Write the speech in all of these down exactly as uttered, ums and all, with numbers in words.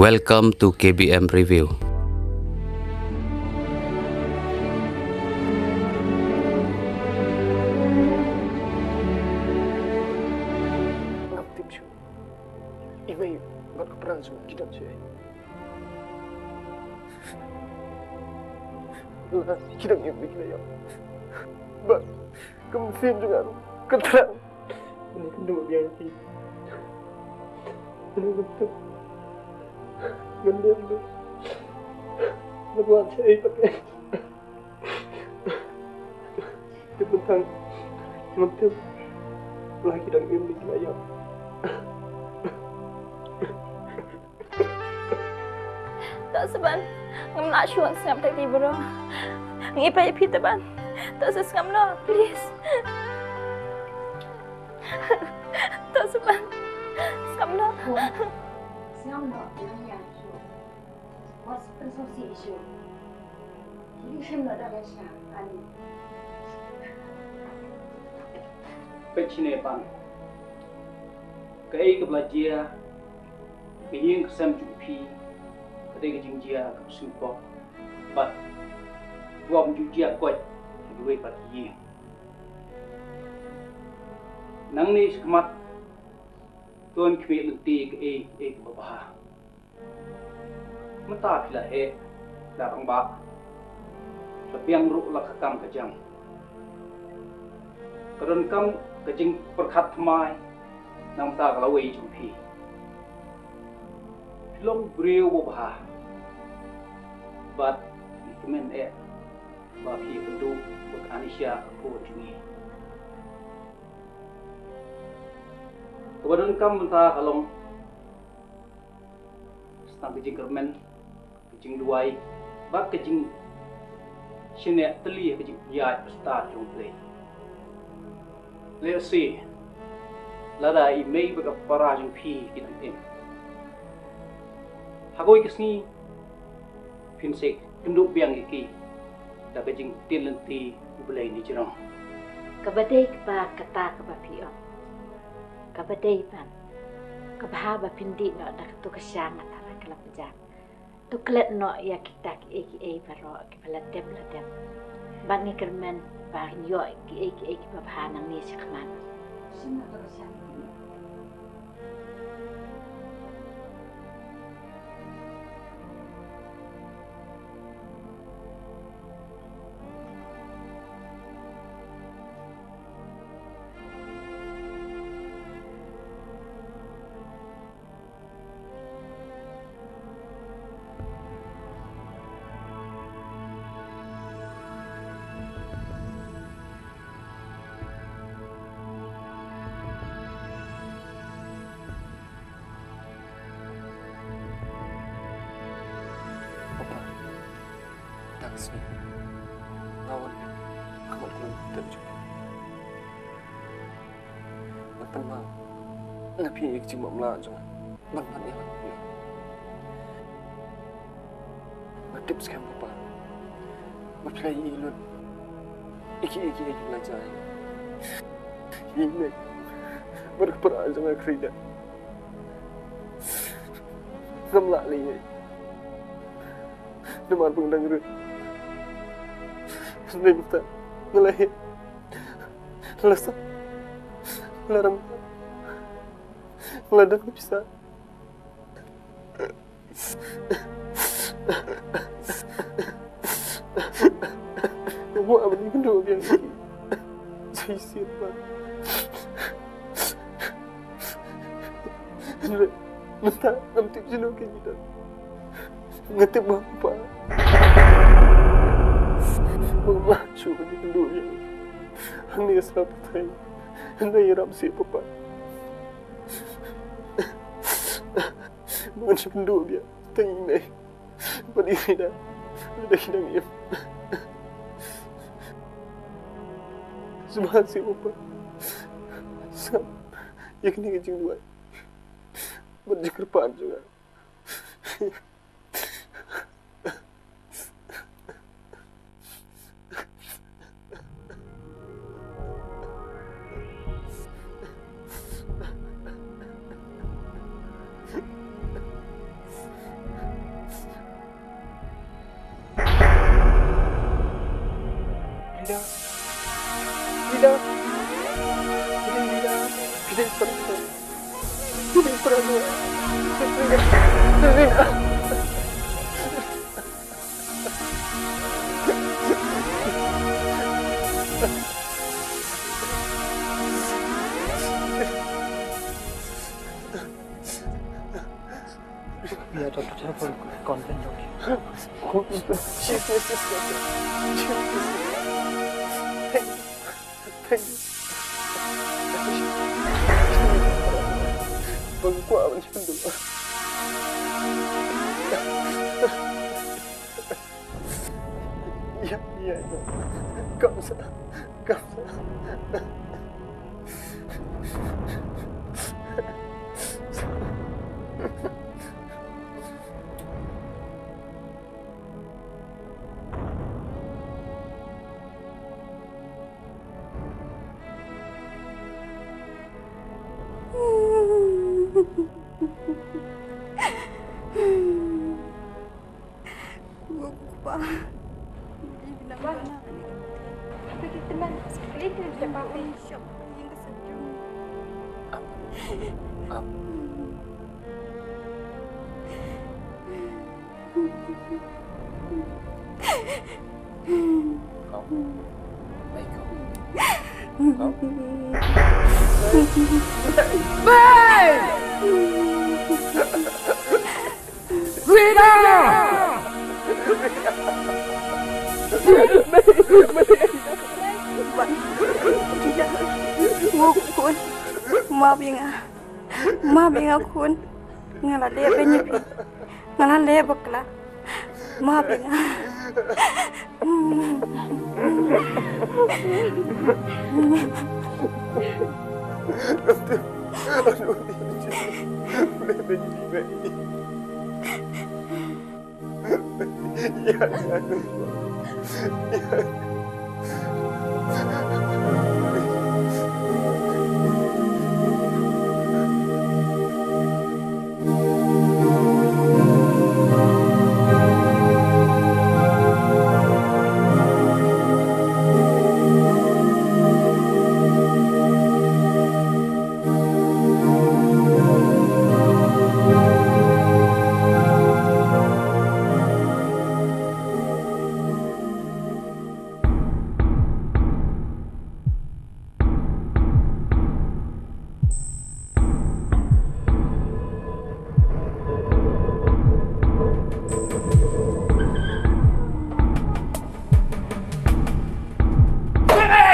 Welcome to K B M Review. Ngam tip shuh. I mei bad ka para jong ki dang shuh. Ki dang im, ki la ïap. Bad ka mynsiem jong nga ka thrang. Nga kynduh biang ïa ki. Nga kynduh. Ngan lem. Ngan wan shaei pat. Tip mynta. Ngam tip la ki dang im ne ki la ïap. To Saban, ngam lah shuh sngap da ki baroh. Ngi peit ïa phi Saban. To Saban sngap noh, please. To Saban, sngap noh. Sngap noh, ngan ïa shuh. Wat pynsngewsih shuh. Ki shim noh da ka sha, ani. Peit shane Pan. Kaei kaba la jia ha ka ïing ka sem jong phi ka dei ka jingjia kaba sngewbha bad kaba ym ju jia koit ha kiwei pat ki ïing. Nangne shakhmat to khmih lynti kaei kaei kaba bha. Mynta phi la heh, la rangbah, la biang ruh la ka kam ka jam. Ka donkam ka jingpyrkhat thymmai na ka bynta ka lawei jong phi. Phi long briew uba bha bad ngi kmen eh ba phi ïakynduh bad ka Anisha ka khun jong ngi. Kaba donkam mynta ka long tang ka jingkyrmen, ka jingduwai bad ka jingshaniah tylli ha ka jingïaid bad stad jong U Blei. Lehse lada i mei bad ka para jong phi ki dang im, ha kawei ka sngi phin sa ïakynduh biang ïa ki da ka jingktien lynti U Blei ne jrong. Kaba dei kaba kata kaba phi ong. Kaba dei Pan. Ka bha ba phin dih noh da kato ka sha nga tharai ka la pjah. To klet noh ïa kita kiei kiei baroh kiba la dep la dep. Bad ngi kyrmen ba ngin ïoh kiei kiei kiba bha nangne shakhmat. Shim noh da ka sha. Papa, tang sngi nga wan ha khmat u tep jong phi. Nga pynmong na phi ïa ka jingmap lah jong nga ban wan ïa phi. Nga tip skhem Papa ba phi la ïohi lut ïa kiei kiei kiba la jia ïa nga. Ïa i mei bad ka para jong nga Frida. Ngam lah leh ei ei namar ba nga dang rit. Hynrei mynta nga la heh, la sah, la rem, la dang pisa. Nga kwah ban ïakynduh biang ïa ki. Sa shisien pat. Hynrei mynta ngam tip shano kin ïa don. Nga tip ba u pa ba u ma shu ban ïakynduh ïa nga hangne sha pyrthei. Hynrei ïarap seh Papa ba ngan shu kynduh biang tang ïa i mei bad i Rida lada ki dang im. Sngewbha seh Papa, sngap ïa kane ka jingduwai bad jingkyrpad jong nga. Lina. Lina. Lina. Lina. Yeah, Doctor Thereford, convent, Doctor. Thank you. Thank you. Bang kwah ban shendu. Ïa, ïa, ïa. Kam sa, kam sa. Rina! Map ïa nga. Map ïa nga. Map ïa nga khun. Nga la leh beiñ ïa phi. Nga la leh bakla. Map ïa nga. Jimmy!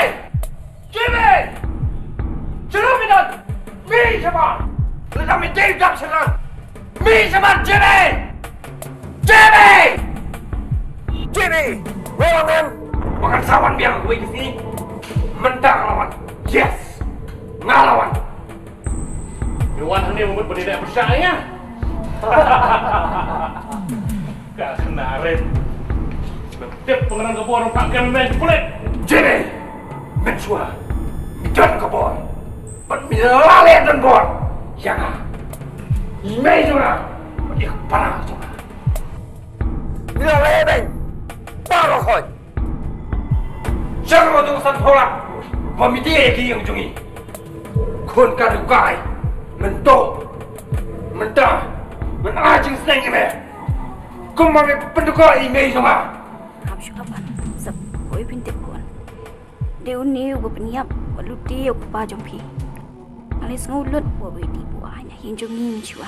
Jimmy! Shalom, Minan! Mi shabar! Lada mi dei dap shabar! Mi shabar, Jimmy! Jimmy! Jimmy! Wei wan, man? Ba ngan sa wan biang wei ka sngi. Mynta nga la wan. Yes! Nga la wan. Ngi wan hangne mynta ba dei leh pyrshah ïa nga. Ka khynnah rit. Tip pynrang ka bor, pak kem men pulit. Jimmy, mynshuwa mi don ka bor, bad mi la leh don bor ïa nga, i mei jong nga bad i para jong nga. Mi la leh beiñ baroh hoi. Sha ka ba tu san thola ba mi dei ki ïing jong ngi. Khun ka dukai mynta, mynta ngan ai jingsneng ïa me. Kumba me pyndukai ïa i mei jong nga. Hap shu hap ban sep, oi pynthik khun. Dei une uba pynïap, uba lute ïa u kpa jong phi. Nga la sngew lut ba u dei uba aiñ ha ïing jong ngi mynshuwa.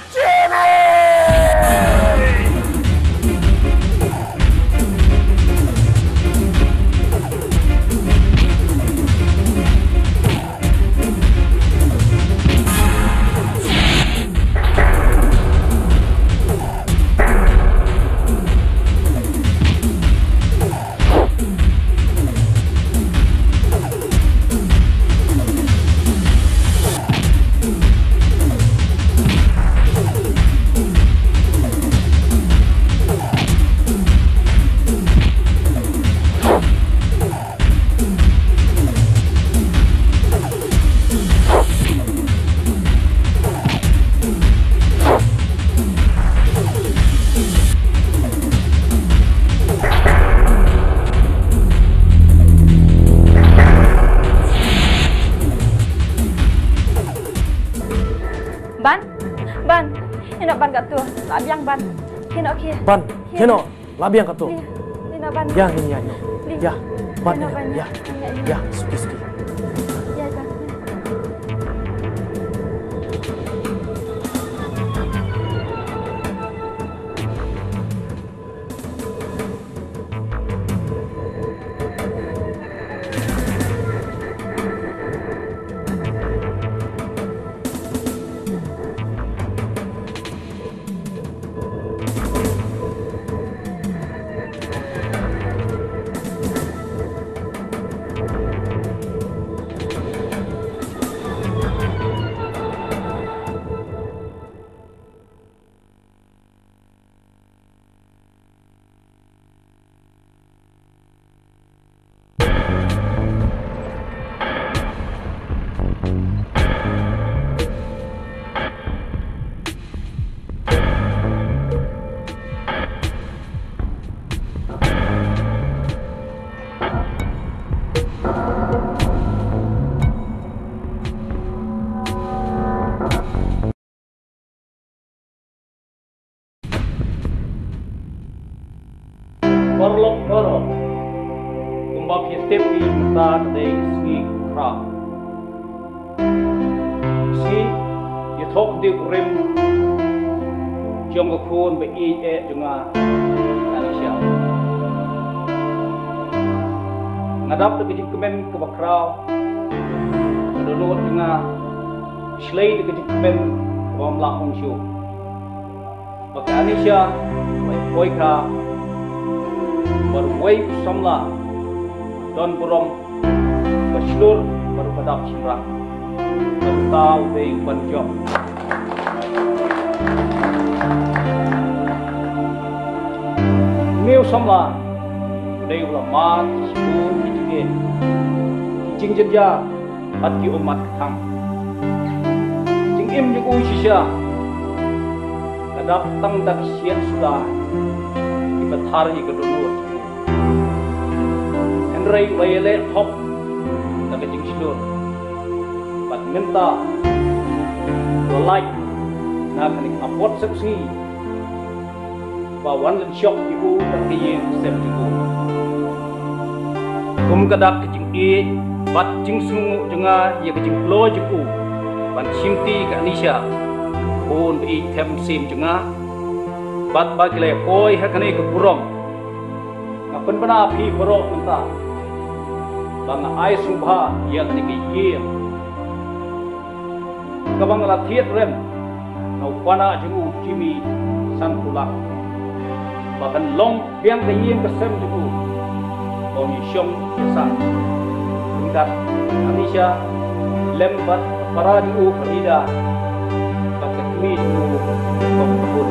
Ban katto, la biang ban. Kino ki. Ban, kino, la biang katto. Kino ban. Ya, ya, ya, no. Ya, ban, ya, ya, ya, suki, suki. Ya, ban. Paralok baroh, kumba phi tip, mynta ka dei ka sngi khraw. Sngi ïathoh dieng rim jong ka khun ba ïeit eh jong nga, Anisha. Nga dap da ka jingkmen kaba khraw, ka dohnud jong nga shlei da ka jingkmen kaba ym lah ong shuh. Ba ka Anisha, ba i poi ka, ba uwei u samla, don burom, ba shlur, ba u ba dap shynrang. Ba uta u dei u Ban Jop. Une u samla, u dei u la mad shibun ki jingeh, ki jingjynjar, bad ki ummat kthang. Jingim jong u shisha ka dap tang da ki shiat suda kiba thar ïa ka dohnud. Hynrei u la ïaleh thok da ka jingshlur. Bad mynta u la lait na kane ka apot sepsngi ba wan lynshop ïa u na ka ïing ka sem jong u. Kum ka dak ka jingïeit bad jingsngewnguh jong nga ïa ka jingkloi jong u ban shimti ka Anisha, khun ba ïeit them mynsiem jong nga, bad ba ki la ïa poi ha kane ka burom, nga pynbna ïa phi baroh mynta ba nga ai sngewbha ïa kane ka ïing kaba nga la thied rem na u khana jong u Jimmy Sanpulak, ba kan long biang ka ïing ka sem jong u ba un ïashong ïasah. Kumta Anisha lem bad ka para jong u ka Rida bad ka kmie jong u ka Kong Kabun.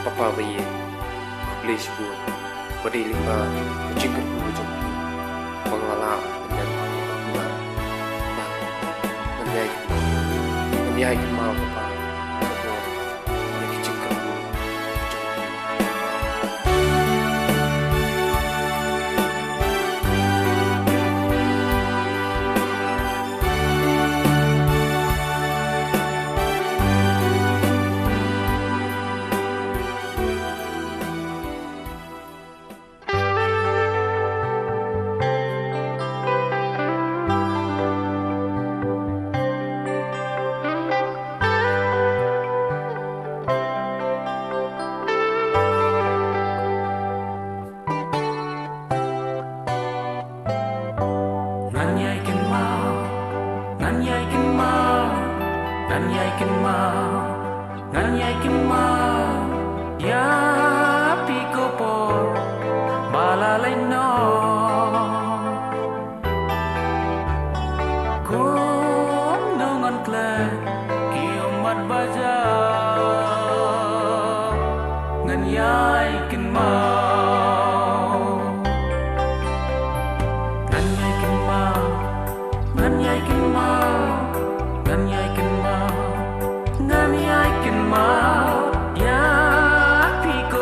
Papa ba ïeit, khublei shibun ba dei lyngba ka jingkyrkhu jong phi ba nga la lah ban leh ïa ka pura. Bad ngan ïai, ngan ïai kynmaw, Papa, ka bor ïa ka jingkyrkhu jong phi. Ngan ïai kynmaw, ngan ïai kynmaw, ngan ïai kynmaw, ngan ïai kynmaw ïa phi ko por ba la leit noh. Kumno ngan klet ki ummat ba jam, ngan ïai kynmaw, ngan ïai kynmaw, ngan ïai kynmaw, ngan ïai kynmaw, ngan ïai kynmaw ïa phi ko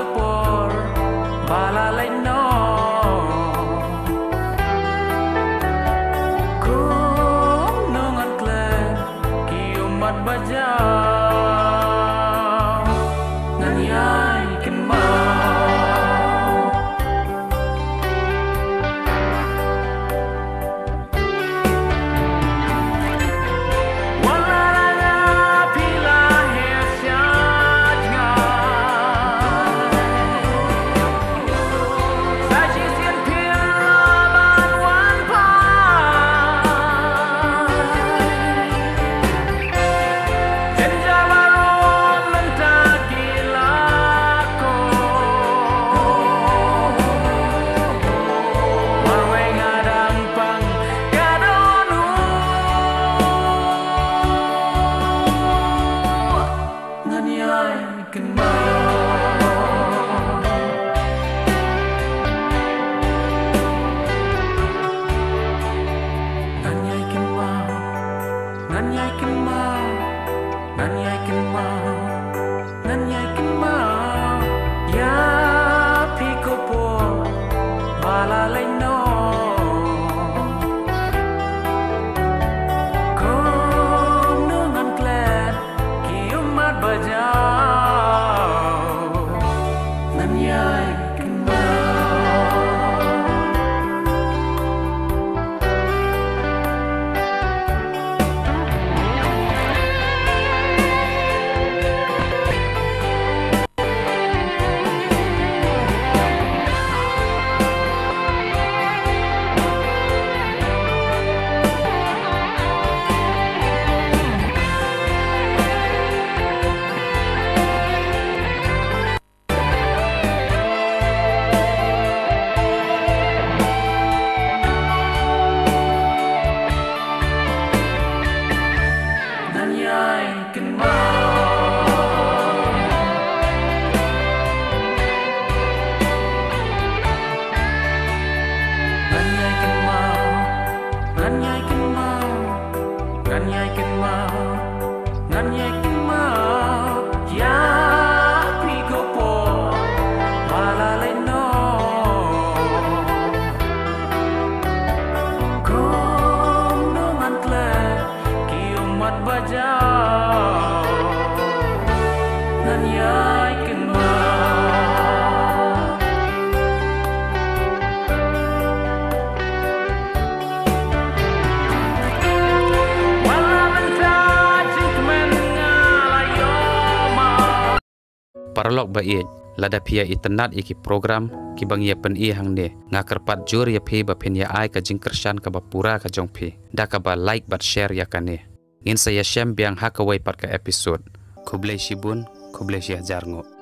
Ngan ïai kynmaw, ngan ïai kynmaw ïa phi ko por ba la leit noh. Kumno ngan klet ki ummat ba jaw, ngan ïai kynmaw. Paralok ba ïeit, lada phi ïa itynnad ïa ki program kiba ngi ïa pyni hangne, nga kyrpad jur ïa phi ba phin ïa ai ka jingkyrshan kaba pura ka jong phi da kaba like bad share ïa kane. Ngin sa ïashem biang ha kawei pat ka episode. Khublei shibun, khublei shihajar nguh.